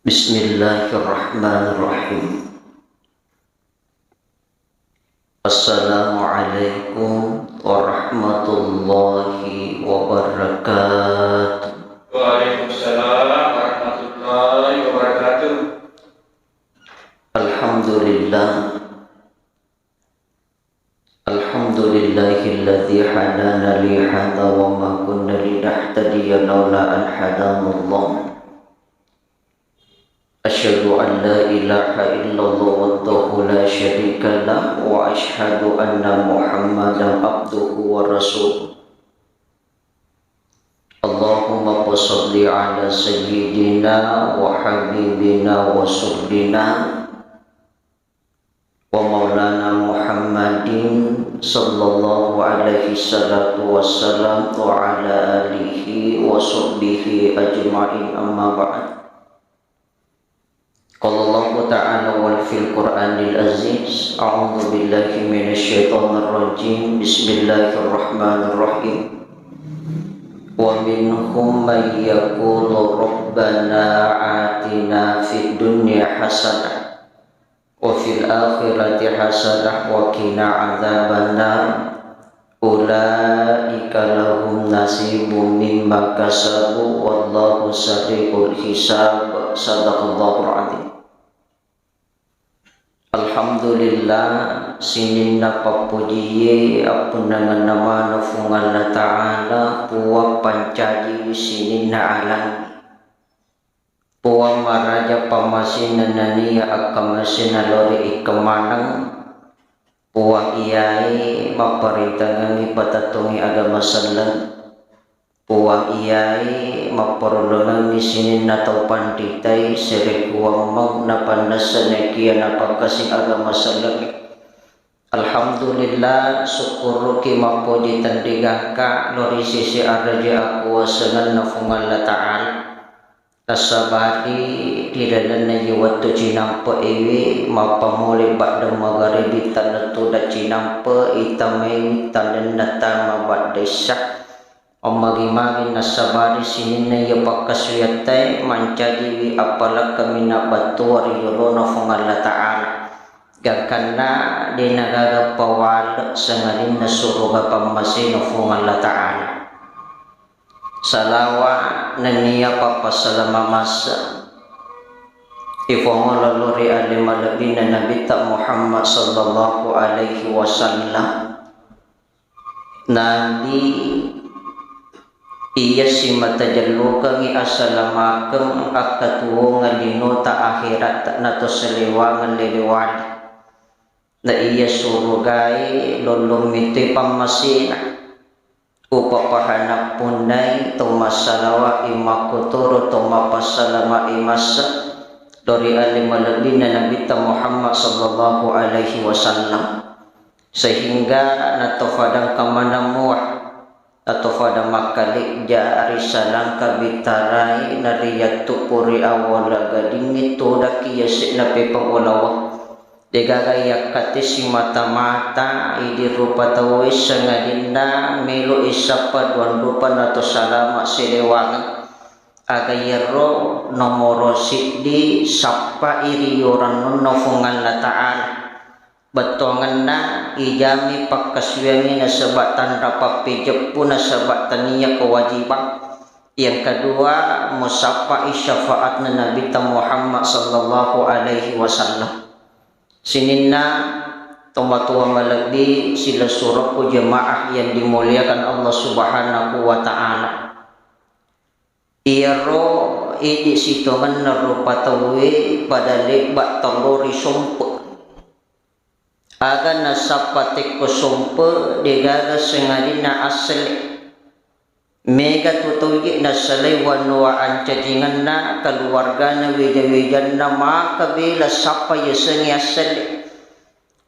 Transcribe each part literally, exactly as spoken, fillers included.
Bismillahirrahmanirrahim. Assalamualaikum warahmatullahi wabarakatuh. Waalaikumsalam warahmatullahi wabarakatuh. Alhamdulillah. Alhamdulillahilladzi hadana li hadza wa ma kunna linahtadiya laula an hadanallah. Asyhadu an la ilaha illallah wahdahu la syarika lah, wa asyhadu anna Muhammadan abduhu wa rasuluh. Allahumma shalli ala sayyidina wa habibina wa rasulina wa maulana Muhammadin sallallahu alaihi salatu wassalam wa ala alihi wa sahbihi ajma'in, amma ba'd. Qala Allahu ta'ala wal fil Qur'anil aziz, a'udzu billahi minasy syaithanir rajim, bismillahirrahmanirrahim. Wa minhum may yaqulu rabbana atina fid dunya hasanah wa fil akhirati hasanah wa qina adzabannar. Ulaika lahum nasibum mimma kasabu wallahu sari'ul hisab. Sadaqallahul adzim. Alhamdulillah, sininna pappojie appunnangenna maneng Fuang Allah Ta'ala, Puang pancaji sininna alang. Puang maraja pammasena nennia akkamase nalori ikeng maneng, Puang iyae mapparentangengngi patettongngi agama selleng, Puang iyae mapparollangengngi sininna tau panritai serekkuwammeng napannessa naekiya napakkasing agama selleng. Alhamdulillah, sukkuruki mappoji tenrigangka lao ri sese araja akuwasengenna Fuang Allah Ta'ala. Nassabari ri lalenna iye wettu cinampe'ewe, mappamole baddeng magaribi tallettu cinampe, itamaiwi talenna tama badde issa. Mammagi-magi nassabari sininna iye pakkasuwiattae mancajiwi appalakka minna battua ri yolona Fuang Allah Ta'ala. Gangkanna de nagaga pawale sangadinna suruga pammasena Fuang Allah Ta'ala. Salawa nennia pappasalama massa ifongolo lao ri ale malebbina Nabitta Muhammad sallallahu alaihi wasallam. Nabi iya simata jellokengngi asalamakeng akkatuwongeng linota akheratta nato selewangeng lelewali. Na iya surugae lollong metoi pammasena. Upapahana punnai to massalawa'i makkotoro to mappassalama'i massa lao ri ale malebbina Nabitta Muhammad sallallahu alaihi wasallam, sehingga natofadangka maneng mua, natofada makkalejja risalangka bittarai nariyattu puri awwala gadingnge todakki yase'na pepeng olawang. Degaga yakkatesi mata-mata idi rupa tauwe sangadinna melo isappa duang rupa nato salama selewangeng. Aga iyaro nomoro siddi sappai ri yorannunna Fuang Allah Ta'ala. Bettuangenna ijami pakkasuwiangngi nasaba tanra pappejeppu nasaba tania kewajibang. Yang kedua, musappai syafaatna Nabitta Muhammad sallallahu alaihi wasallam. Sininna tomatoa malebbi silessurekku jemaah yang dimuliakan Allah Subhanahu wa Ta'ala. Iyaro idi sitongenna rupa tauwe pada lebba tellori sompe. Aga nasappa tekko sompe degaga sengadinna assele. Mega tu tauji nasalai wanua ancajingenna, keluargana weja-wejanna maka bela sappa yasengnge assele.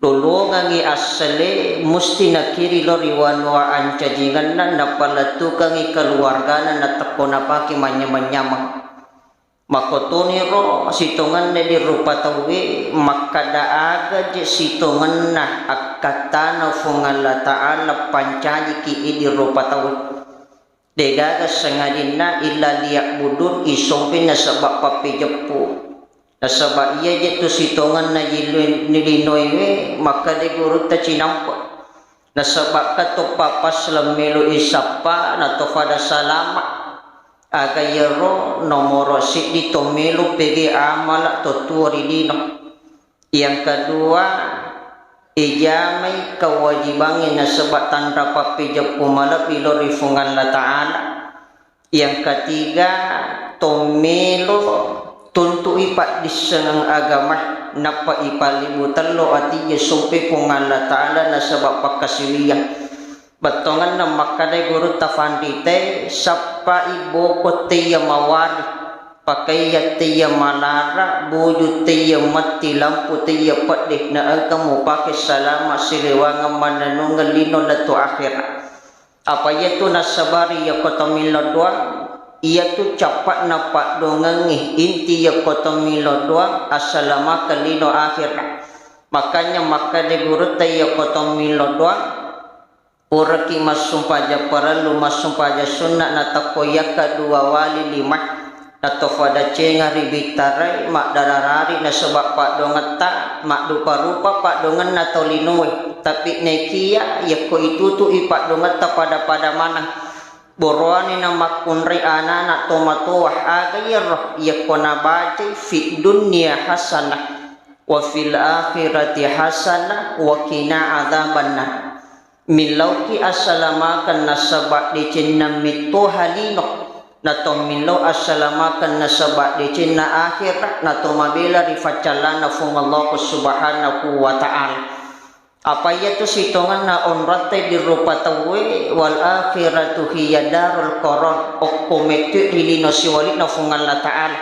Lolongengngi assele musti nakiri lao ri wanua ancajingenna napalettukengngi keluargana natekko napake manyameng-nyameng. Makkotoniro sitongenna idi rupa tauwe makkada aga je sitongenna akkattana Fuang Allah Ta'ala pancajiki idi rupa tauwe. Degaga sangadinna illa liya'budun, isompi nasaba pappejeppu. Nasaba iya je tu sitongenna jillu-, nilinoewe, makkeda gurutta cinampe. Nasaba ka to pappasleng melo isappa, na to fada salama. Aga iyaro nomoro siddi to melo pege amala to tuo ri lino. Yang kedua, ijamai kewajibangnge nasaba tanra pappejeppu malebbi lao ri Puang Allah Ta'ala. Yang ketiga, to melo tuntui paddissengeng agama, nappa ipallibu tello ati je sompe Puang Allah Ta'ala nasaba pakkasiwiyang. Bettuangenna makkadai gurutta fanritae, sappai boko teiya mawari, pakaiya teiya malara, buju teiya matti, lampu teiya pedde, na engka mupake salama sirewangeng mannennungeng lino lettu akhera. Apa iyatu nassabari yakko tomillo doang, iyatu cappa'na paddongengngi inti yakko tomillo doang assalamakeng lino akhera. Makanya makkadai gurutta yakko tomillo doang, Puraki massumpajang parellu, massumpajang sunna, natakko yakka dua wali lima, nato fada cenga ri bittarai, maddararari nasaba paddongetta, maddupa-rupa paddongenna tau linoe. Tapi nekia yakko itutu'i paddongetta pada-pada maneng, boroane namakkunrai anana tomatoa, aga iyaro yakko nabacai fid dunya hasanah wa fil akhirati hasanah wa qina adzabannar. Millauki assalamakeng nasaba decenna metto halino, nato millau assalamakeng nasaba decenna akhera, nato mabela ri faccallana Puang Allah Subhanahu wa Ta'ala. Apa iyatu sitongenna onroatta di rupa tauwe, wal akhiratu hiya darul qarar, okko mettui ri lino siwali'na Puang Allah Ta'ala.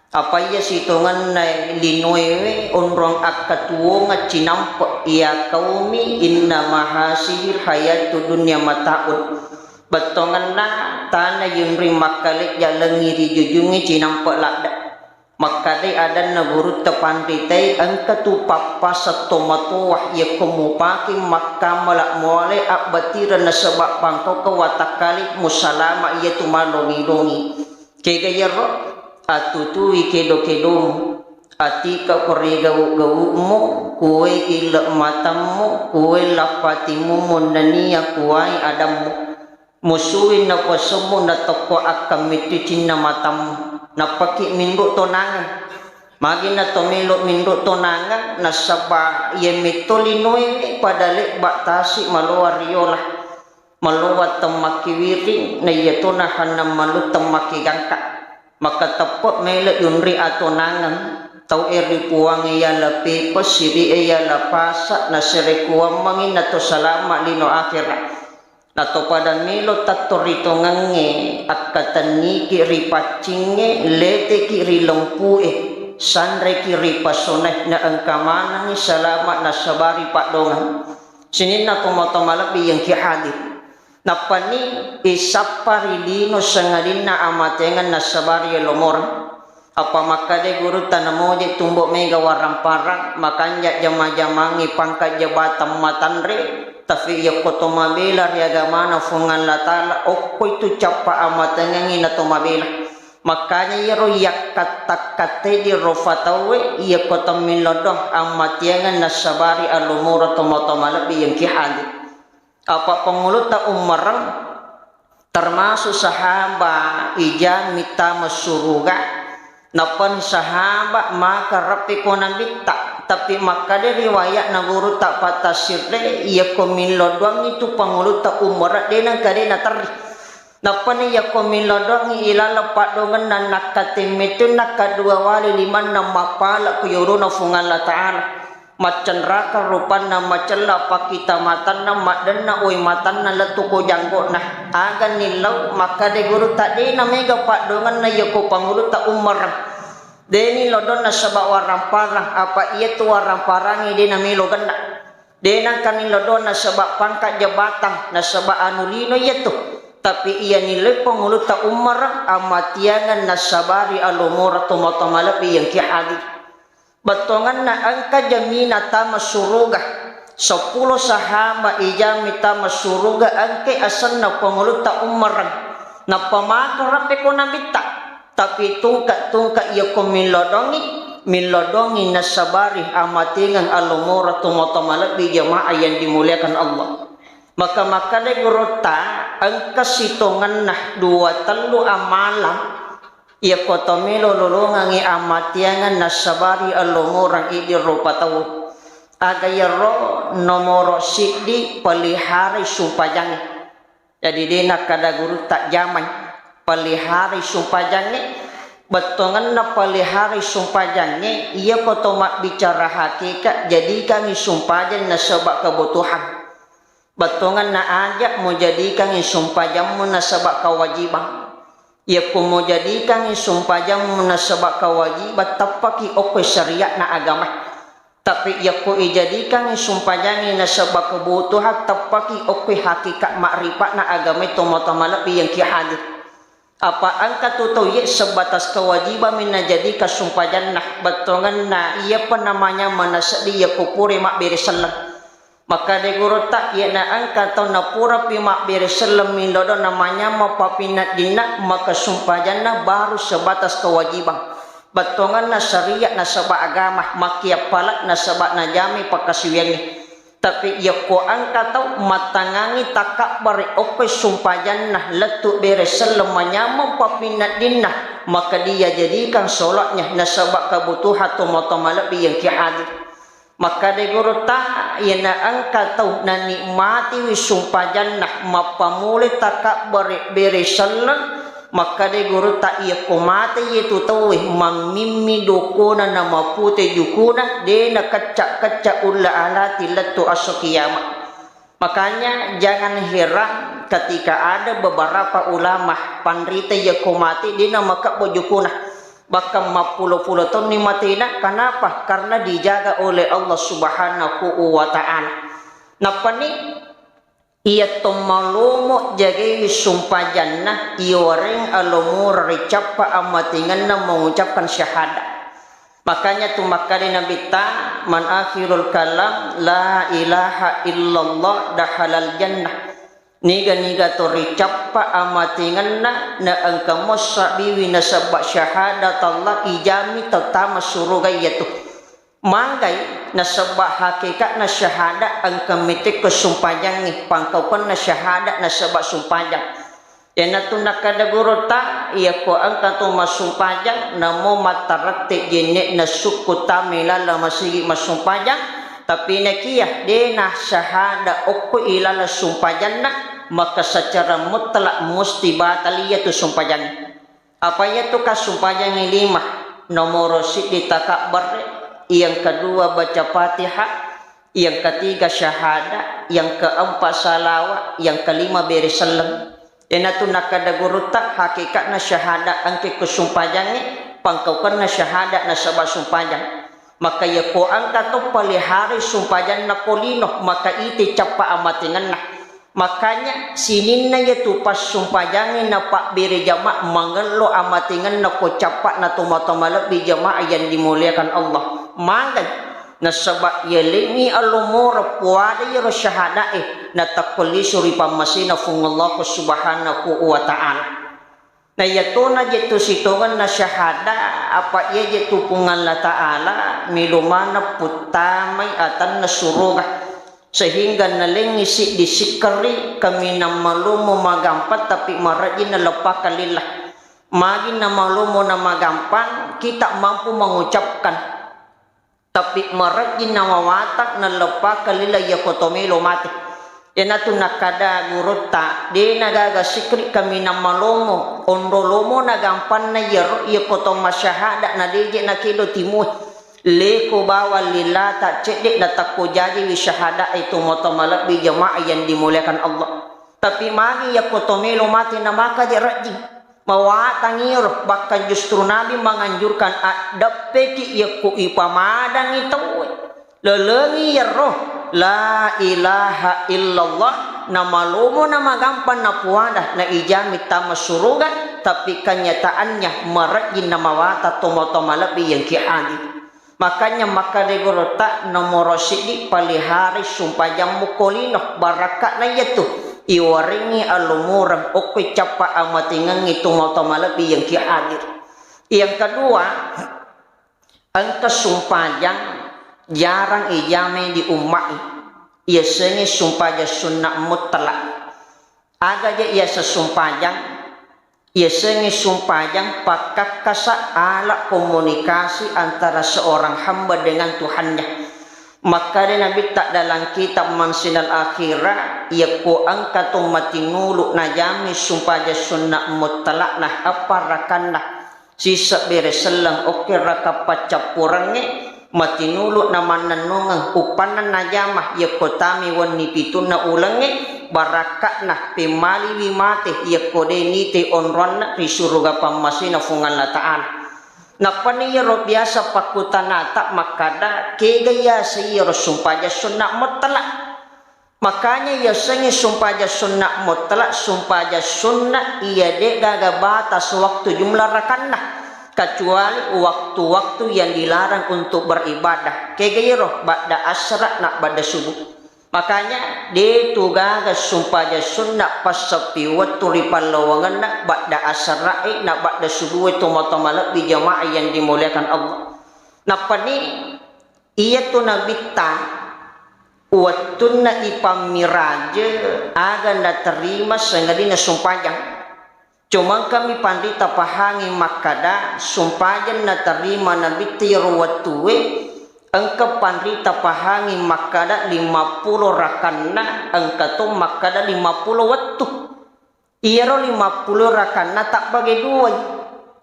Apa iya sitongenna linoewe onrong akkatuwongeng cinampe, ya qaumi innama hazihil hayatud dunya mata'un. Bettongenna tana yunri makkalejja lengngi rijujungngi cinampe ladde. Makkedai adanna gurutta panritai, engka tu pappaseng tomatoa yakko mupake makkamala muale abbatireng nasaba pangkaukeng watakkale musalama iyatu malongi-longi. Kega iyaro? Attutui kedo-kedomu, atika ko ri gau-gaumu, kuwai ille matammu, kuwai lappatimu, munnania kuwai adammu. Musui napasummu natokko akkammittu cinna matammu, nappaki minru tonangeng. Magi nato melo minru tonangeng, nasaba iya metto linoe pada lebba tasi maloa riola. Maloa temmakkiwiring, na iyato nahannang malu temmakkigangka. Makkateppe melo yunri atonangeng tau e ri Puang e, yala pepa, siri e yala pasa, naserekuammengi nato salama lino akhera. Nato pada melo tattoritongengnge, akkatenniki ri paccingnge, leteki ri lempue, sanreki ri pasone, na engka manengi salama nasabari paddongeng. Sininna tomatoa malebbi yengki hadir. Nappani isappa ri lino sangadinna amateangeng nassabari alomoreng. Apa makkeda gurutta, namoje tumbo mega warang-parang, makanja jama-jamangi pangka jabatang matanre, tapi yakko to mabela ri agamana Puang Allah Ta'ala, okko itu cappa amateangengngi nato mabela. Makanya iyaro yakkatta-katte di rufa tauwe, iyako to millo doang ammateangeng nassabari alomoro tomatoa malebbi yengki hadir. Apa pangulutta ummareng, termasuk sahaba ijami tama suruga, nappani sahaba maka reppe ko nabitta, tapi makkeda riwayat na gurutta pattassirre, iyako millo doang itu pangulutta ummareng de nengka de naterri. Nappani yakko millo doangngi ilaleng paddongenna nakkatemmettunna kadua wali limanna mappala ku yorona Puang Allah Ta'ala. Maccenrakang rupanna, macella pakkita matanna, maddenna oi matanna lettu ko janggo'na. Aga nillau makkeda gurutta, de namega paddongenna yakko pangulutta ummareng. De nillo doang nasaba warang-parang, apa iyatu warang-parangnge de namelo genna. De nengka nillo doang nasaba pangka jabatang, nasaba anu lino iyatu. Tapi iya nillo pangulutta ummareng, ammateangeng nassabari alomoro tomatoa malebbi yengki hadir. Bettongenna engka jamina tama suruga. Seppulo sahaba ijami tama suruga engkai asenna pangulutta ummareng. Nappa maka rappeko nabitta, tapi tungka-tungka iyako millodongi, millodongi nasabari amatingeng alomora tomatoa malebbi jamaah yang dimuliakan Allah. Maka makkeda gurutta, engka sitongenna dua tellu amalang, iyako tomelo lolongengngi amatiangeng nasabari alomorang idi rupa tau. Aga iyaro? Nomoro siddi, peliharai sumpajangnge. Jadi de nakkeda gurutta jamai, peliharai sumpajangnge. Bettuangenna peliharai sumpajangnge, iyako to mabbicara hakikat, jadikangngi sumpajang nasaba kebutuhan. Bettuangenna aja mujadikangngi sumpajammu nasaba kawajibang. Iyako mujadikangngi sumpajammu nasaba kawajibang, teppaki okko syariatna agama. Tapi yakko ijadikangngi sumpajangnge nasaba kebutuhan, teppaki okko hakikat ma'rifatna agamae tomatoa malebbi yang ki hadir. Apa engka tu tau iye sebatas kewajiban mi najadikang sumpajanna, bettuangenna iyapa namanya manaseddi yakko pura mabbere selleng. Makkeda gurutta, iyana engka tau napurapi mabbere selleng milodong namanyameng papinneddinna, maka sumpajanna baru sebatas kewajiban. Bettuangenna syariat nasaba agama, makkiappala nasaba najamai pakkasiwiangnge. Tapi yakko engka tau mattangangngi takabbere okko sumpajanna lettu bere selleng manyameng papinneddinna, maka dia jadikan sholatnya nasaba kebutuhan tomatoa malebbi yang ki hadir. Makkeda gurutta, iyana engka tau nanikmatiwi sumpajanna, mappamulai takabbere bere selleng, makkeda gurutta, iyako mate iyetu tauwe, mammimmi dokona namapute jukuna, de nakecca-kecca ulla alati lettu esso kiamat. Makanya jangan heran ketika ada beberapa ulama panrita yakko mate de namakebbo jukuna. Bahkan mappulo-pulo taunni matena. Kenapa? Karena dijaga oleh Allah Subhanahu wa Ta'ala. Nappani iya to malomo jagai sumpajanna, iwareng alomura ricappa amatingenna mengucapkan syahadat. Makanya tu makkeda Nabitta, "Man akhirul kalam la ilaha illallah dakhalal jannah." Niga-niga to ricappa amatingenna, na engka mossabbiwi nasabba syahadat Allah, ijami tau tama suruga iyatu. Manggai nasabba hakikatna syahadat engka metekko sumpajangnge, pangkaukenna syahadat nasabba sumpajang. Iyanatu nakkeda gurutta, iyako engka to massumpajang, namo mattarette jenne'na sukku tama ilala masigi massumpajang, tapi nakia de na syahada okko ilala sumpajanna, maka secara mutlak musti batal iyatu sumpajang. Apa iyatu kassumpajangnge lima? Nomoro siddi takabbere, yang kedua baca Fatihah, yang ketiga syahadat, yang keempat salawat, yang kelima bere selleng. Iyanatu nakkeda gurutta, hakikatna syahadat engke ko sumpajangnge, pangkaukenna syahadat nasaba sumpajang. Maka iyako engka to paliharai sumpajanna ko lino, maka ite cappa amatengenna. Makanya sininna iyatu passumpajangnge napabbere jamaah mangello amatengenna ko cappa'na tomatoa malebbi jamaah yang dimuliakan Allah. Magai? Nasaba yalengngi alomora puada iyaro syahada'e natakko lisu ri pammasena Fuang Allah Subhanahu wa Ta'ala. Na iyatona jetu sitongenna syahada, apa iya jetu Puang Allah Ta'ala melo maneng puttamai atanna suruga, sehingga nalengngi siddi sikkeri kaminang malomo magampang, tapi marejjing naleppakang lillah. Magi namalomo namagampang, kita mampu mengucapkan. Tapi marejjing namawatang naleppakang lillah iyako to melo mate. Iyanatu nakkada gurutta, de nagaga sikkeri kaminang malomo, onro lomo nagampanna iyaro, iyako to masyahada na de je nakedo timue. Leko bawang lillata cedde natakko jajiwi syahada e tomatoa malebbi jamaah yang dimuliakan Allah. Tapi magi iyako to melo mate namaka je rejjing. Mawatang iyaro, bahkan justru Nabi menganjurkan addeppeki yakko ipamadangi tauwe. Lalengi iyaro la ilaha illallah, namalomo namagampang napuada, naijami tama suruga, tapi kenyataannya marejjing namawatang tomatoa malebbi yang ki adi. Makanya makkeda gurutta nomoro siddi, paliharai sumpajammu ko lino, barakka'na iyatu. iwarengngi alumureng, okkoi cappa amatengengngi tomatoa malebbi yang ki hadir. Yang kedua, engka sumpajang jarang ijamai di umma'i, yasengnge sumpajang sunna mutlak. Aga je iyaseng sumpajang? Yasengnge sumpajang pakkakkasa ala komunikasi antara seorang hamba dengan Tuhannya. Makkeda Nabitta dalam kitab Mansinal Akhirah, yakko engka to matinulu najamai sumpajang sunna mutlakna eppa rakanna, sisebbere selleng okke raka paccappurengnge, matinulu namannennungeng uppanna najama yakko tami wenni pitunna ulengnge, barakka'na pemmaliwi mate yakko de nite onroanna ri suruga pammasena Fuang Allah Ta'ala. Nappani iyaro biasa pakkutanata makkada, kega iyaseng iyaro sumpajang sunna mutlak? Makanya yasengnge sumpajang sunna mutlak, sumpajang sunna iya de gaga batas waktu jumlah rakanna, kecuali waktu-waktu yang dilarang untuk beribadah. Kega iyaro? Ba'da asra na ba'da subuh. Makanya de tu gaga sumpajang sunna passeppi wettu ri pallawangenna ba'da asra'e na ba'da subuh e, tomatoa malebbi jamaah yang dimuliakan Allah. Nappani iyatu Nabitta wettunna ipammiraje aga naterima sangadinna sumpajang. Cuma engkami panrita pahangi makkada sumpajang naterima Nabitta iyaro wettue, engka panrita pahangi makkada limappulo rakanna, engka to makkada limappulo wettu. Iyaro limappulo rakanna tabbage duai,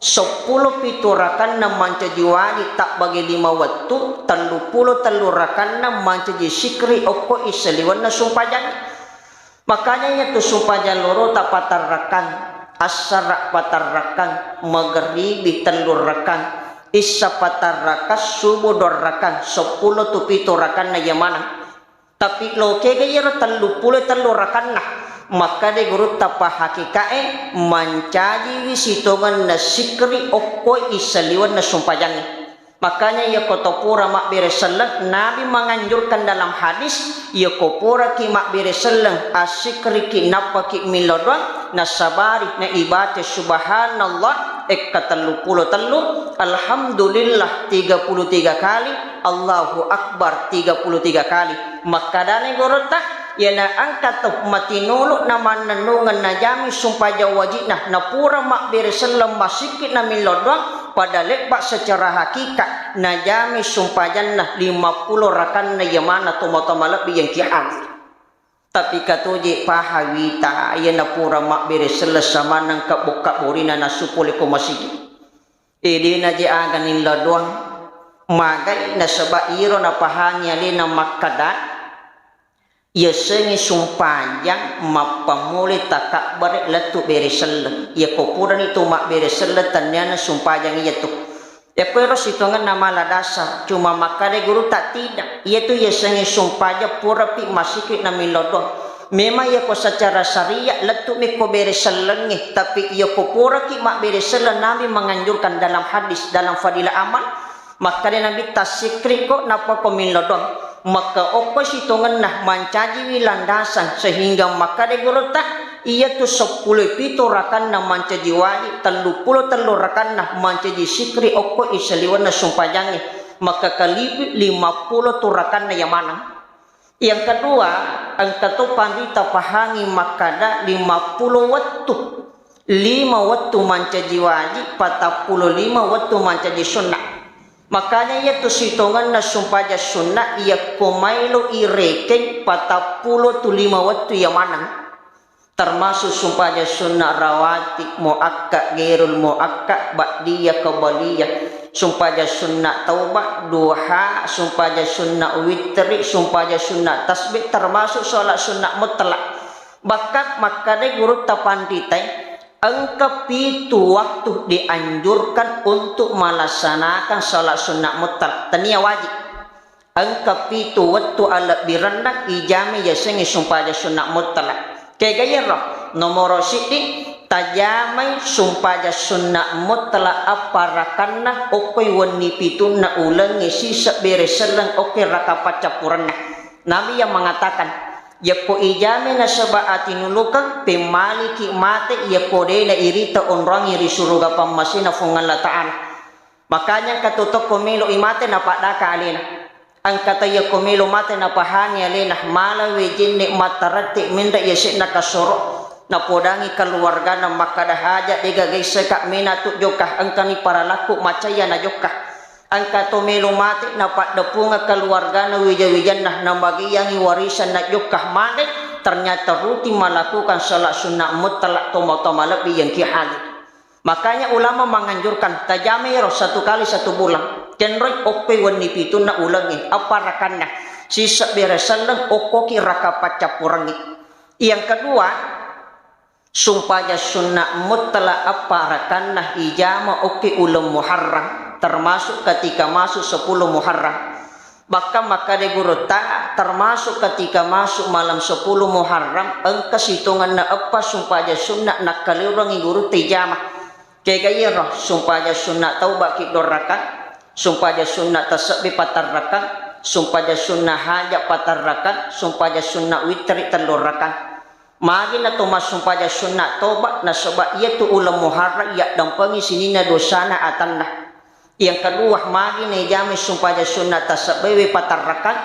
seppulo pitu rakanna mancaji wajib tabbage lima wettu, telluppulo tellu rakanna mancaji sikri okko isaliwenna sumpajang. Makanya iyatu sumpajang lorota patarrakang, assara patarrakang, mageribi tellurrakang, issa patarrakang, subuh dorrakang, seppulo tu pitu rakanna iya maneng. Tapi lokega iyaro telluppulo tellu rakanna, makkeda gurutta pahakikae mancajiwi sitongenna sikri okkoi isaliwenna sumpajangnge. Makanya iyako to pura mabbere selleng, Nabi menganjurkan dalam hadis, iyako puraki mabbere selleng, assikriki nappaki millau doang, nasabari na ibaca subhanallah ekka telluppulo tellu, alhamdulillah tiga puluh tiga kali, Allahu Akbar tiga puluh tiga kali. Makkedani gurutta, iyana engka to matinulu namannennungeng najamai sumpajang wajibna, napura mabbere selleng massikki namillau doang, pada lebba secara hakika najamai sumpajanna limappulo rakanna iya maneng tomatoa malebbi yang ki hadir. Tapi katoje paha wita, iyana pura mabbere selleng samaneng kabbo-kabborina nasu pole ko masigi. Edena je aga nillau doang. Magai nasaba iro napahangi alena makkada, yasengnge sumpajang mappammulai takabbere lettu bere selleng. Iyako purani tu mabbere selleng tenniana sumpajang iyatu. Yakko ero sitongenna mala dasar, cuma makkada gurutta tidak. Iyatu yasengnge sumpajang purapi masiki namillau doang. Memang iyako secara syariat lettu mekko bere sellengnge, tapi iyako puraki mabbere selleng, Nabi menganjurkan dalam hadis, dalam fadilah amal, makkada Nabi, tassikriko nappa ko millau doang. Maka okko sitongenna mancajiwi landasan, sehingga makkada gurutta, iyatu seppulo pitu rakanna mancaji wajib, telluppulo tellu rakanna mancaji sikri okko isaliwenna sumpajangnge, maka kalipi limappulo tu rakanna iya maneng. Yang kedua, engka to panrita pahangi makkada limappulo wettu. Lima wettu mancaji wajib, patappulo lima wettu mancaji sunnah. Makanya iyatu sitongenna sumpajang sunnah, iyakko maelo irekeng patappulo tu lima wettu iya maneng. Termasuk sumpajang sunnah rawatib, muakkad, ghairul muakkad, ba'diyah, qabliyah, sumpajang sunnah taubat, duha, sumpajang sunnah witri, sumpajang sunnah tasbih, termasuk sholat sunnah mutlak. Bahkan makkadai gurutta panritae, engka pitu waktu dianjurkan untuk melaksanakan sholat sunnah mutlak, tania wajib. Engka pitu wettu alebbirenna ijamai yasengnge sumpajang sunnah mutlak. Kega iyaro? Nomoro siddi, tajamai sumpajang sunnah mutlak apparakanna okkoi wenni pitunna ulengnge sisebbe ri selleng okkoi raka paccappurenna. Nabi yang mengatakan, Yakko ijame nasaba atinulukeng, pemmaliki mate yakko de nairita onroangi ri suruga pammasena Fuang Allah Ta'ala. Makanya engka to tokko melo i mate napaddaka alena. Engka to yakko melo mate napahangi alena, mala wejenne mattarette menre yase'na kasoro, napodangi keluargana makkada haja de gaga isseka mena tu jokka, engkani paralakku macaya na jokka. Engka to melo mate napaddeppungeng keluargana wija-wijanna, namagiyangi warisan na jokka, mage ternyata rutin melakukan salat sunnah mutlak tomatoa malebbi yang ki hadir. Makanya ulama menganjurkan, tajamai ro satu kali satu bulan. Kenroi okkoi wenni pitunna ulengnge, apa rakanna. Sisebbi ri selleng okkoki raka paccappurengnge. Yang kedua, sumpajang sunnah mutlak apa rakanna ijama okkoi uleng Muharram, termasuk ketika masuk sepuluh Muharram. Bahkan makkeda gurutta, termasuk ketika masuk malam sepuluh Muharram, engka sitongenna eppa sumpajang sunnah nakkaleurengngi gurutta ijama. Kega iyaro sumpajang sunnah tauba ki dua rakang, sumpajang sunnah tasebbi patang rakang, sumpajang sunnah hajat patang rakang, sumpajang sunnah witri tellu rakang. Magi na to massumpajang sunnah tauba, nasaba iyatu uleng Muharram yaddampengi sininna dosana atanna. Yang kedua, magi na ijamai sumpajang sunnah tasebbiwe patang rakang,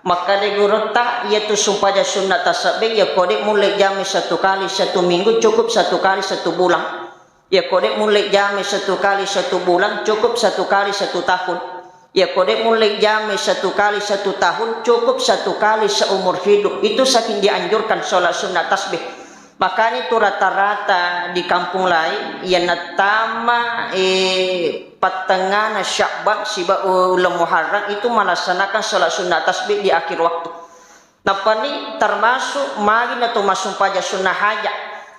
makkeda gurutta, iyatu sumpajang sunnah tasebbi, yakko de mulle jamai satu kali satu minggu, cukup satu kali satu bulan. Yakko de mulle jamai satu kali satu bulan, cukup satu kali satu tahun. Yakko de mulle jamai satu kali satu tahun, cukup satu kali seumur hidup. Itu saking dianjurkan sholat sunnah tasbih. Makanya itu rata-rata di kampung lain, yang nattama, eh, pattengana Sya'ban siba uleng Muharram itu melaksanakan sholat sunnah tasbih di akhir waktu. Nappani termasuk magi na to massumpajang sunnah hajat.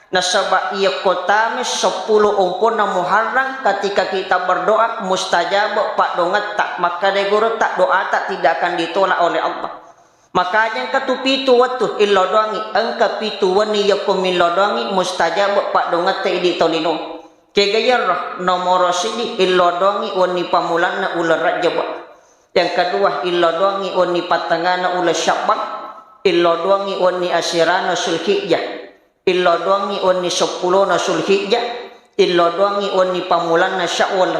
Nasaba iyakko tame seppulo omponna Muharram, ketika kita berdoa, mustajab paddongetta, makkeda gurutta doata tidak akan ditolak oleh Allah. Makanya engka tu pitu wettu illo doangi, engka pitu wenni yakko millo doangi mustajab paddongetta idi tolino. Kega iyaro, nomoro siddi illo doangi wenni pammulanna uleng Rajjaba. Yang kedua, illo doangi wenni pattengana uleng Sya'ban, illo doangi wenni asirana Zulhijjah, illo doangi wenni seppulona Zulhijjah, illo doangi wenni pammulanna Syawal,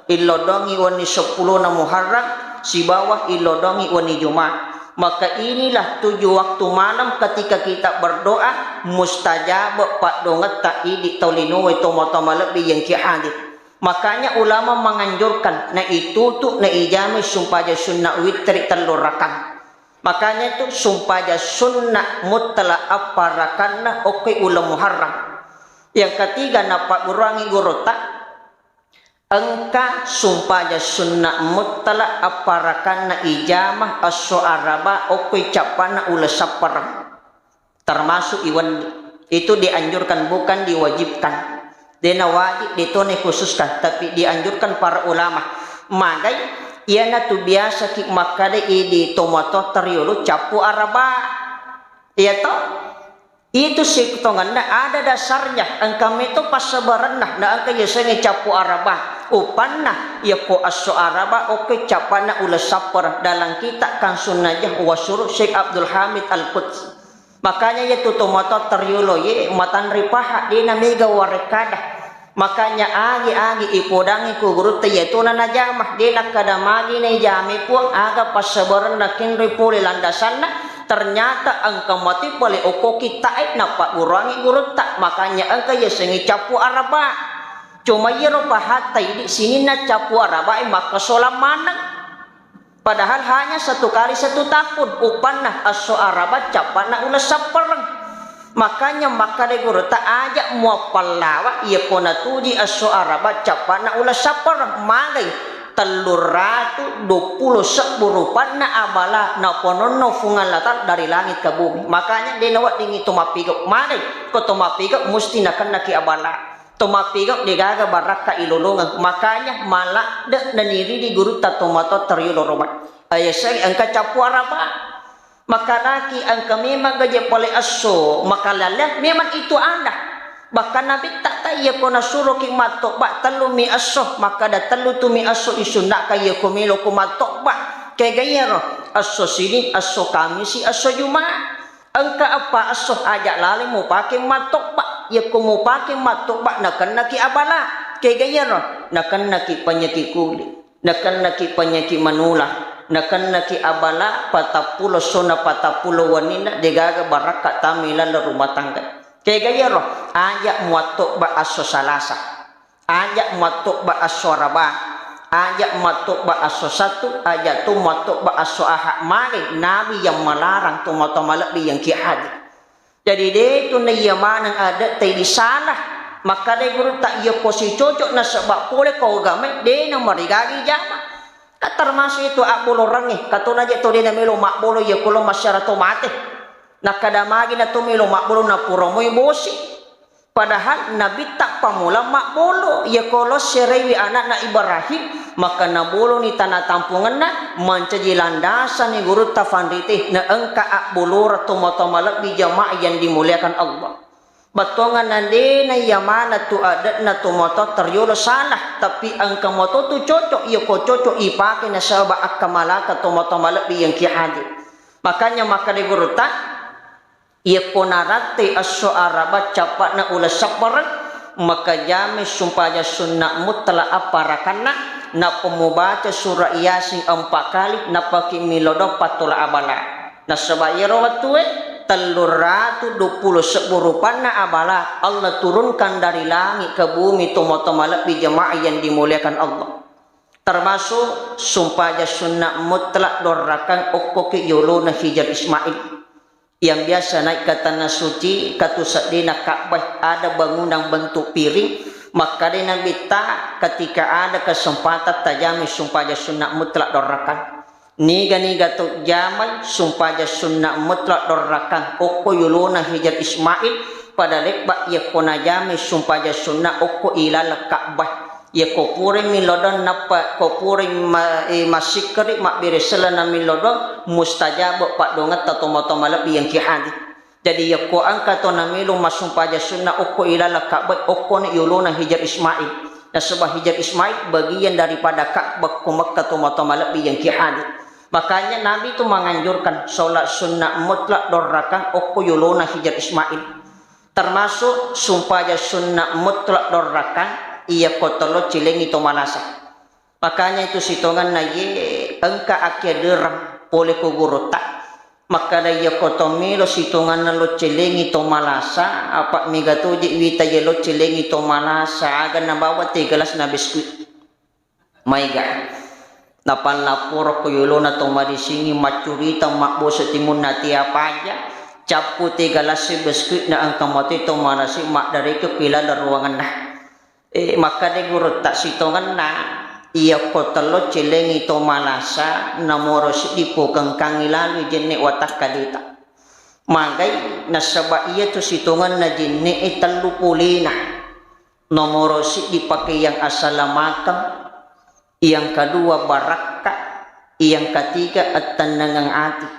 illo doangi wenni seppulona Muharram, sibawa illo doangi wenni Jumat. Maka inilah tujuh waktu malam ketika kita berdoa, mustajab paddongetta idi tau linoe tomatoa malebbi yang ki hadir. Makanya ulama menganjurkan, na itutu, na ijamai sumpajang sunnah witri tellu rakang. Makanya itu sumpajang sunnah mutlak appa rakanna okkoi uleng Muharram. Yang ketiga, nappagguruangi gurutta, engka sumpajang sunnah mutlak appa rakanna ijama esso Araba okkoi cappanna uleng Sappareng. Termasuk iwenni. Itu dianjurkan, bukan diwajibkan. Dena wajib, detone khususkan, tapi dianjurkan para ulama. Magai, iyanatu biasa ki makkada idi tomatoatta riolo cappu Araba. Iya to? Itu sitongenna ada dasarnya, engka meto passabarenna, na engka yasengnge cappu Araba. Upanna, yakko esso Araba, okke cappanna uleng Sappareng dalam kitab Kansun Najah wa Syuruh Syekh Abdul Hamid Al-Quds. Makanya iyatu tomatoatta riolo ye matanre paha, dena mega warekkada. Makanya agi-agi ipodangi ku gurutta iyatona najama, de nakkada magi naijamai Puang, aga passabarenna kenroi pole landasanna, ternyata engka mati pale okko kitta'e nappagguruangi gurutta. Makanya engka yasengnge cappu Araba. Cuma iyaro pahatta idi sininna cappu Arabae makkasolang maneng. Padahal hanya satu kali satu tahun, upanna esso Araba cappanna uleng Sappareng. Makanya makkada gurutta, aja muappallawa, iyako natuji esso Araba cappanna uleng Sappareng, magai telluratu duappulo sebbu rupanna abala napononno Fuang Allah Ta'ala dari langit ke bumi. Makanya de naweddingi to mappigau, magai ko to mappigau musti nakennaki abala. To mappigau degaga barakka ilolongeng, makanya maladde naniridi gurutta tomatoatta riolo romai. Ayaseng engka cappu Araba. Makkanaki engka memang gaje pole esso, makalaleng memang itu ada. Bahkan Nabitta ta iyako nasuroki mattobba tellumi esso, makkada tellu tumi esso isunnaka iyako meloko mattobba. Kega iyaro? Esso Sining, esso Kamisi, esso Juma. Engka eppa esso aja laleng mupake mattobba. Yakko mupake mattobba, nakennaki abala. Kega iyaro? Nakennaki penyakit kulit, nakennaki penyakit menular, nakennaki abala patappulo essona patappulo wenninna, degaga barakka tama ri laleng rumah tangga. Kega iyaro? Aja muattobba esso Salasa. Aja muattobba esso Araba, aja muattobba esso Sattu, aja to muattobba esso Aha. Male nawi yang melarang tomatoa malebbi yang ki hadir. Jadi de tu naiya maneng adetta disalah. Makkadai gurutta, iya ko sicoco nasaba pole ko agamae, de na marigagi jama. Kan termasuk itu abbolorangnge, katona je to de na melo mabbolo iya ko lo masyarakat to mate. Nakkada magi na to melo mabbolo na pura moi bosi. Padahal Nabitta pammula mabbolo, iya ko lo serewi anakna Ibrahim, maka naboloni tana tampungenna, mancaji landasanni gurutta fanrite, na engka abbolora tomatoa malebbi jamaah yang dimuliakan Allah. Bettuanna de na iya maneng tu ade'na tomatoa teriolo salah, tapi engka moto tu cocok, iya ko cocok ipake nasaba akkamalaka tomatoa malebbi yang ki hadir. Makanya makkada gurutta, Iyako naratte esso Araba cappa'na uleng sappareng, makajami sumpajang sunna mutlak apparakanna, nappa mubaca sura Yasin empat kali, nappaki milodong pattola abala. Nasaba iyaro wettue, telluratu duappulo sebbu rupanna abala Allah turunkan dari langit ke bumi, tomatoa malebbi jamaah yang dimuliakan Allah. Termasuk sumpajang sunna mutlak dorrakang okkoki yolona Hijar Ismail. Yang biasa naik ke tanah suci, katu seddena Ka'bah, ada bangunan bentuk piring, makkadai Nabitta, ketika ada kesempatan tajami sumpajang sunna mutlak dorrakang. Niga-niga to jamai sumpajang sunna mutlak dorrakang okko yolona Hijar Ismail, pada lebba yakko najami sumpajang sunna okko ilaleng Ka'bah. Yako purai milodong nappa ko purai ma-, eh, massikkeri mabbere selleng na milodong, mustajab paddoangetta tomatoa malebbi yang ki hadir. Jadi yako engka to namelo massumpajang sunna okko ilaleng Ka'bah, okkoni yolona Hijar Ismail. Nasaba Hijar Ismail bagian daripada Ka'bah ko Mekka tomatoa malebbi yang ki hadir. Makanya Nabi itu menganjurkan sholat sunnah mutlak dorrakang okko yolona Hijar Ismail. Termasuk sumpajang sunna mutlak dorrakang, iyako tello cilengi to malasa. Makanya itu sitongenna ye engka akkeadereng pole ko gurutta. Makkada iyako to melo sitongenna lo cilengi to malasa, apa mega toje wita ye lo cilengi to malasa, aga nabawa teh gelas na biskuit. Maega. Napallaporokko yolona to madisingi maccurita, mabboso timunna tea paja, cappu tega lassi biskuitna engka matoi to manasi maddareke ko ilaleng ruangenna. Eh, makkada gurutta sitongenna, iyako tello cilengi to malasa, namoro siddi pogengkangi lalui jenne watakkaleta. Magai, nasaba iyatu sitongenna jenne e tellu polena. Nomoro siddi, pakaian asalamakeng, yang kedua, barakka, yang ketiga, attennengeng ati.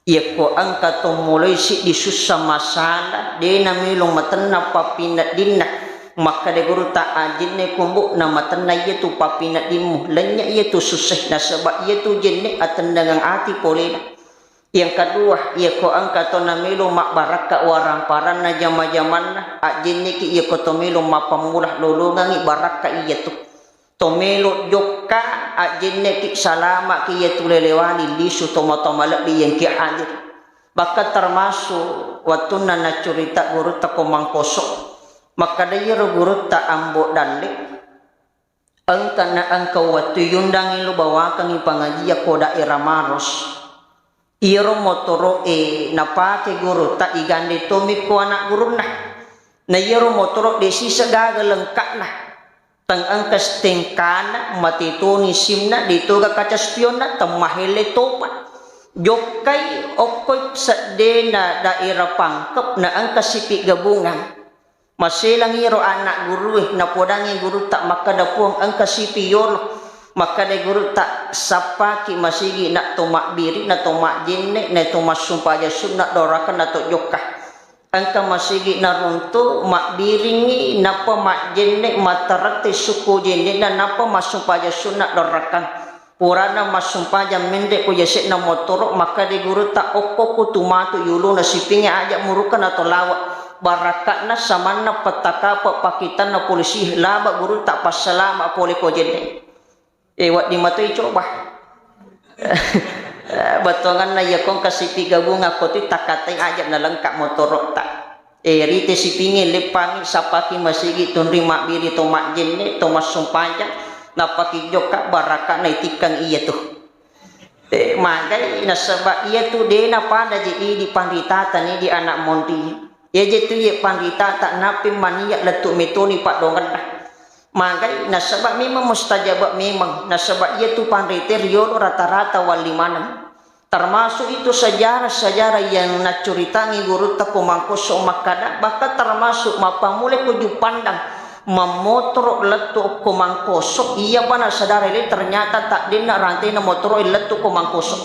Yakko engka to mulai siddi sussa masalah, de namelo matenna pappineddinna, makkada gurutta ajenne kumbu na matenna iyatu pappineddimmu, lennye iyatu sussa, nasaba iyatu jenne attennengeng ati polena. Yang kedua, iyako engka to namelo mabbarakka waramparanna jama-jamanna, ajjenneki iyako to melo mappammula lolongengi barakka iyatu. To melo jokka, ajjenneki salamaki iyatu lelewali lisu tomatoa malebbi yang ki hadir. Bahkan termasuk wettunna naccurita gurutta ko Mangkoso. Makkada iyaro gurutta Ambo Dalle. Engka na engka wettu yundangi lo bawakangi pangajian ko daerah Maros. Iyaro motoro e napake gurutta igande tommi ko anak gurunna. Na iyaro motoro de sisa gaga lengka'na. Teng engka stengkana, mate toni simna, de toga kaca spionna, temmahelle topa. Jokkai okkoi seddena daerah Pangkep na engka sipi gabungan. Maselangi ro anak gurue, napodangi gurutta makkada, "Puang, engka sipi yolo." Makkada gurutta, "Sappaki masigi na to mabbiri, na to majjenne, na to massumpajang sunna doraka, na to jokka." Engka masigi naruntu, mabbiringi, nappa majjenne, mattarette sukku jennena, nappa massumpajang sunna dorakang. Purana massumpajang menre ko yase'na motoro, makkeda gurutta, okko ku tumatu yuluna sipingnge aja murukka na to lawa. Barakka'na samanna pettakape pakkitanna polisi, laba gurutta passalama pole ko jenne. E, wedding matoi coba. Bettuanganna iya kongka sipi gabunga ko tu takkatai aja nalengka motoro'ta. E, rite sipingnge leppangi, sappaki masigi, tunri mabbiri to majjenne, to massumpajang, nappaki jokka, barakka'na itikkang iya tu. E, magai nasaba iya tu dena pada je idi panritata ni di anak monri. Iya je tu ye panritata nappe mania lettu metoni padongenna. Magai nasaba memang mustajaba memang, nasaba iya tu panrite riolo rata-rata walli maneng. Termasuk itu sejarah-sejarah yang naccuritangi gurutta ko Mangkoso makkada, bahkan termasuk mappammula ko Juppandang mammotoro lettu ko Mangkoso, iya pa nasadare le ternyata taddenna rantena motoro lettu ko Mangkoso.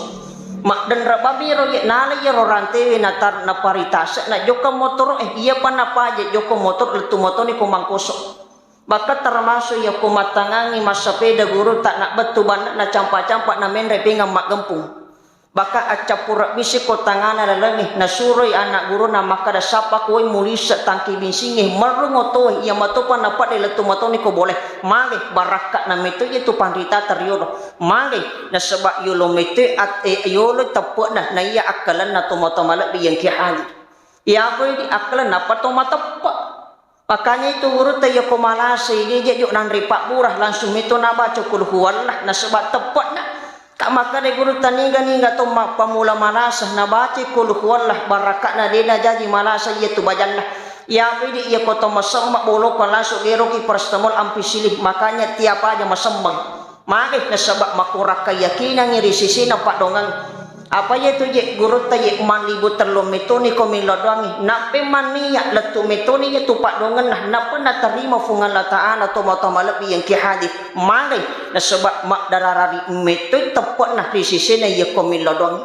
Maddenra babiro ye nala iyaro rantewe natar-, naparitase na jokka motoro e, iya pa napaje jokka motoro lettu motoni ko Mangkoso. Bahkan termasuk iya ko mattangangi massapeda gurutta nabbettu banna nacampa-campa na menre pengeng maggempung. Bahkan accappura bisi ko tangana lalengnge, nasuroi anak guruna makkada, sappa kuwai mulisse tangki binsingnge, merrung otoe, iya matopa napadde lettu matoni ko bole. Mage, barakka'na metto iya tu panritata riolo. Mage, nasaba yolo metto at-, e, yolo teppe'na, na iya akkalenna tomatoa malebbi yang ki hali. Iya pole di akkalenna apa to mateppe. Makanya itu gurutta yako malasa, deja jo nanre pabbura, langsung mito nabaca qul huwallah, nasaba teppe'na. Tak makkada gurutta niga-niga to mappamula malasa, nabaca qul huwallah, barakka'na de najaji malasa iya tu bajanna. Iya pole di iya ko to masemma boloko langsung geroki paracetamol ampicillin, makanya tiap aja masemmeng. Mage nasaba makurang keyakinangngi ri sisina paddongeng. Apa iya tu je gurutta ye mallibu tello metoni ko millau doangngi, nappe mania lettu metoni iya tu paddongenna, nappa naterima Fuang Allah Ta'ala tomatoa malebbi yang ki hadir. Mage nasaba maddararari mettoi teppe'na ri sisina iya ko millau doangngi.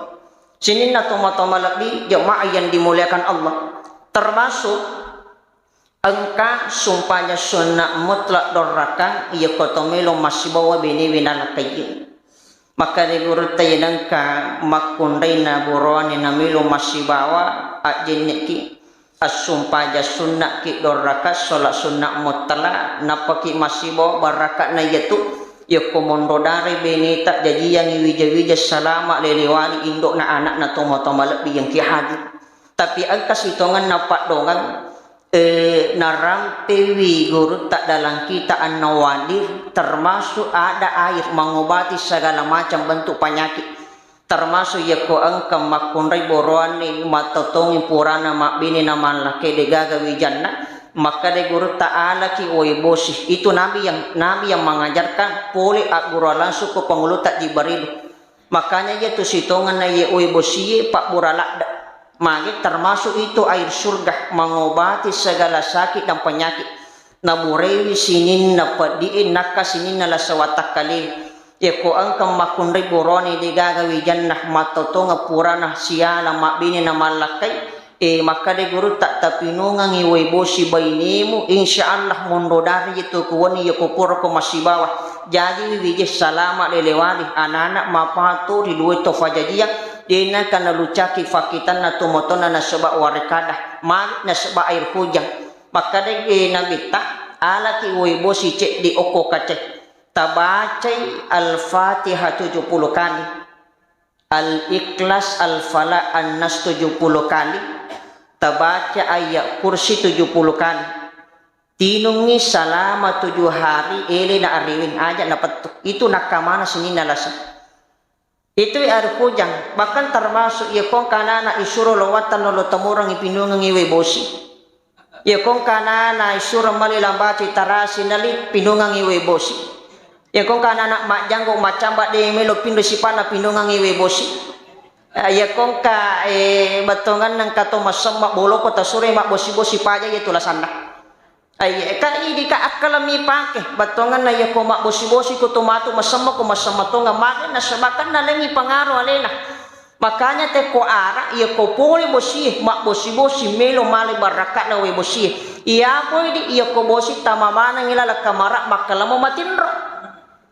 Sininna tomatoa malebbi jamaah yang dimuliakan Allah, termasuk engka sumpajang sunna mutlak dorrakang, iya ko to melo massibawa benewe nalakkaie. Makkada gurutta, iya nengka makkunrainna boroane namelo massibawa, ajjenneki, assumpajang sunnaki dorrakang, sola sunna mutlak, nappaki massibawa barakakna iyatu, yakko monro dare beneta, jajiangi wija-wija salama lelewali indo'na anakna tomatoa malebbi yang ki hadir. Tapi engka sitongenna paddongeng, eh, narampewi gurutta dalam kita An-Nawadir, termasuk ada air mengobati segala macam bentuk penyakit. Termasuk yakko engka makkunrai boroanni mattotongi purana mabbine na mallakkai degaga wijanna, makkada gurutta alaki wai bosi. Itu nabi yang, nabi yang mengajarkan pole agguru langsung ko pangulutta Jibril. Makanya iya tu sitongenna iye uwe bosie pabbura ladde. Mage termasuk itu air surga mengobati segala sakit dan penyakit. Naburewi sininna peddi'e nakka sininna lasa watakkaleng. Yakko engka makkunrai borone degaga wijanna mattotongeng purana siala mabbine na mallakkai. E, makkada gurutta, tapinungangi wae bosi bainemu, insya Allah monro dari itu kuwani yako purako massibawa. Jaji wije salama lelewali, anana mapato ri dua to fajajiang, dena kana lucaki fakkitanna tomotona nasaba warekada, magi nasaba air hujan. Makkada, e, Nabitta, alaki wae bosi ceddi okko kace. Tabacai Al-Fatihah tujuh puluh kali. Al-Ikhlas, Al-Falaq, An-Nas tujuh puluh kali, tabaca ayat kursi tujuh puluh kali. Tinungngi salama tujuh hari, ele na areweng, aja napettu. Itu nakkamana sininna lasa. Itu air hujan, bahkan termasuk iya kongka anana isuro lo wattanna lo temurangi pinungengi wae bosi. Iya kongka anana isuro mali lambaci tarasi nali pinungangi wae bosi. Iya kongka anana majjanggo macamba de melo pinro sipana pinungangi wae bosi. Iya kongka, eh, battonganna engka to masemma boloko tasuro mabbosi-bosi paja iya tu lasanna. Iya, ka idi ka akkalami pake battonganna iya ko mabbosi-bosi ko to matu masemma ko masemma tonga mage nasaba kan nalengi pengaruh alena. Makanya tekko ara, iya ko pole bosie, mabbosi-bosi, melo male barakakna wae bosie. Iya pole di, iya ko bosi tama manengi laleng kamara makkalamo matinro.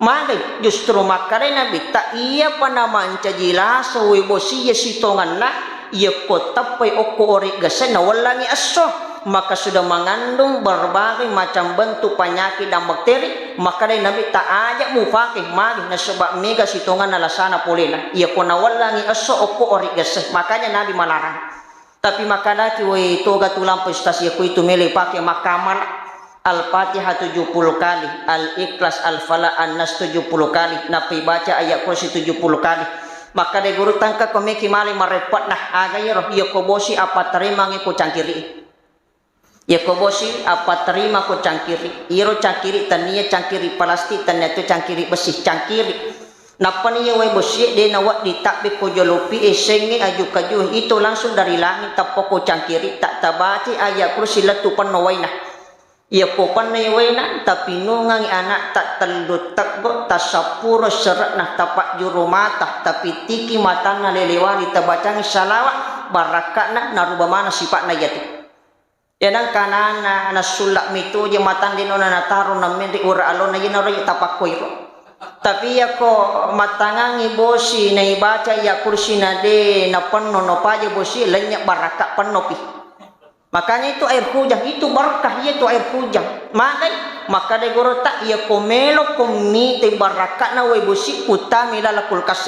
Magai, justru makkedai Nabitta, iyapa namancaji lasa wae bosi iya sitongenna, iyakko teppai okko ori gesse nawellangi esso, maka sudah mengandung berbagai macam bentuk penyakit dan bakteri, makkedai Nabitta, aja mupake, magi, nasaba mega sitongenna lasana polena, iyakko nawellangi esso okko ori gesse, makanya Nabi malarang. Tapi makkedaki, woi toga tulang prestasi, iyako itu melo ipake makkamala. Al-Fatihah tujuh puluh kali, Al-Ikhlas, Al-Falaq, An-Nas tujuh puluh kali, nappa ibaca ayat kursi tujuh puluh kali. Makkeda guru, tangka ko meki male mareppe'na, aga iyaro? Iyako bosi appattarimangngi ko cangkiri. Iyako bosi appattarimakko cangkiri, iyaro cangkiri tennia cangkiri plastik, tennia tu cangkiri besi, cangkiri. Nappani iya wae bosie de nawedding tabbe ko jolopi e, sengnge aju-kaju, itu langsung dari langit tappa ko cangkiri, tak tabaci ayat kursi lettu penno waena. Iyako pennoi waena, tapinnungangi anakta tellu teggo, tasappuro sere'na, tapajjuru mata, tapittiki matanna lelewali, tabacangi salawat, barakka'na naruba maneng sipa'na iyatu. Iyanang kanana nassulla mitoje matanre nona nataro nammenre ura alona, iyanaro tapakkoiro. Tapi iyako mattangangi bosi naibaca ayat kursi na de napenno, napaja bosi lennye barakka pennopi. Makanya itu air hujan, itu berkah iya tu air hujan. Magai, makkeda gurutta, iyako meloko mitai barakka'na wae bosi, uttami laleng kulkas.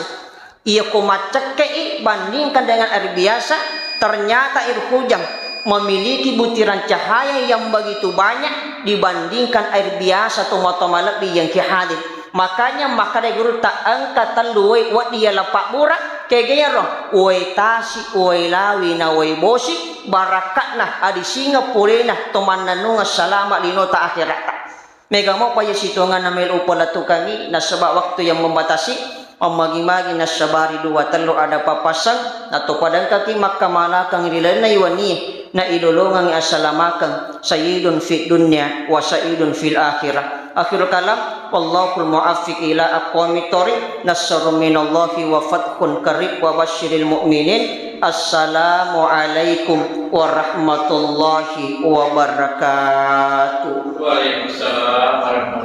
Iyako maccekke'i bandingkan dengan air biasa, ternyata air hujan memiliki butiran cahaya yang begitu banyak dibandingkan air biasa, tomatoa malebbi yang ki hadir. Makanya makkeda gurutta, engka tellu wae wedding yala pabbura, kega iyaro? Wae tasi, wae lawi, na wae bosi, barakka'na, adisingeng polena, tomannennungeng salama linota akheratta. Mega mopa iya sitongenna melo upaletukangngi, nasaba waktu yang membatasi, mammagi-magi nassabari dua tellu ada pappasseng, natopadengkaki makkamalakeng ri lalenna iwanié, nailolongengngi assalamakeng, sayyidun fid dunya wa sayyidun fil akhirah. Akhirul kalam, wallahul muwaffiq ila aqwamit thoriq, nasrun minallahi wa fathun qarib wa basyiril mu'minin. Assalamualaikum warahmatullahi wabarakatuh. Waalaikumsalam warahmatullahi